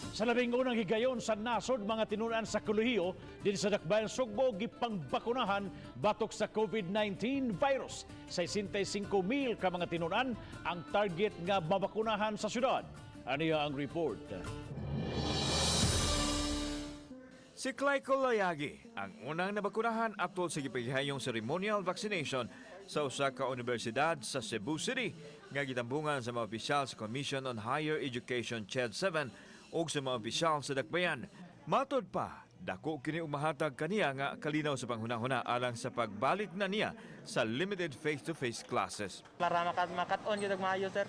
Sa labing unang higayon sa nasod, mga tinunan sa kolehiyo dinhi sa Dakbayan Sugbo gipangbakunahan batok sa COVID-19 virus. 65 mil ka mga tinunan ang target nga mabakunahan sa syudad. Aniya ang report. Si Clyco Layagi ang unang nabakunahan atol sa gipagihayong ceremonial vaccination sa usa ka universidad sa Cebu City nga gitambungan sa mga opisyal sa Commission on Higher Education CHED 7 ug sa mga opisyal sa Dakbayan. Matod pa, dako kini og mahatag kaniya nga kalinaw sa panghunahuna alang sa pagbalik na niya sa limited face-to-face classes. Para makat-on gyud og maayo, sir.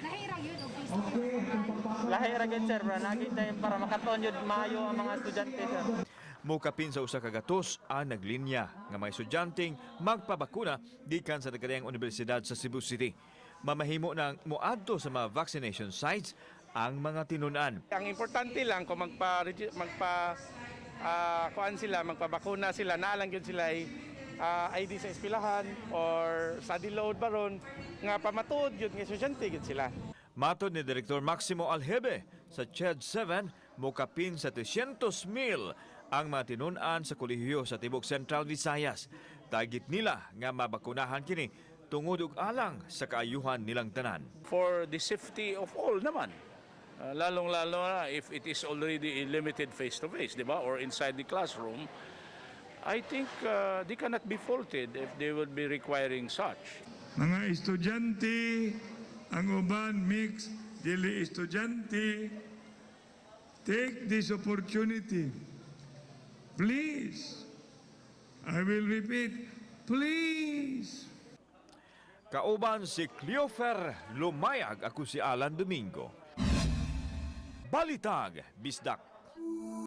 Lahi ra gyud og face to face. Lahi ra gyud, sir, bro. Nagi tayo para makat-on gyud maayo ang mga estudyante, sir. Mukapin sa 100 ang naglinya nga mga estudyanteng magpabakuna gikan sa nagkadayang universidad sa Cebu City. Mamahimo ng moadto sa mga vaccination sites ang mga tinunan. Ang importante lang kung magpa magpa kuan sila, magpabakuna sila, naa lang gyud sila ay ID sa eskwelahan or study load baron nga pamatuod gyud nga estudyante gyud sila. Matod ni Direktor Maximo Algebe sa CHED 7, mukapin sa 300,000 ang mga tinunan sa kolehiyo sa tibok Central Visayas. Target nila nga mabakunahan kini tungod ug alang sa kaayuhan nilang tanan. For the safety of all naman. Lalong-lalo na if it is already a limited face-to-face, di ba? Or inside the classroom, I think they cannot be faulted if they will be requiring such. Mga estudyante, ang uban mix, dili estudyante, take this opportunity. Please, I will repeat, please. Kauban si Cleofer Lumayag, ako si Alan Domingo. Balitag, Bisdak.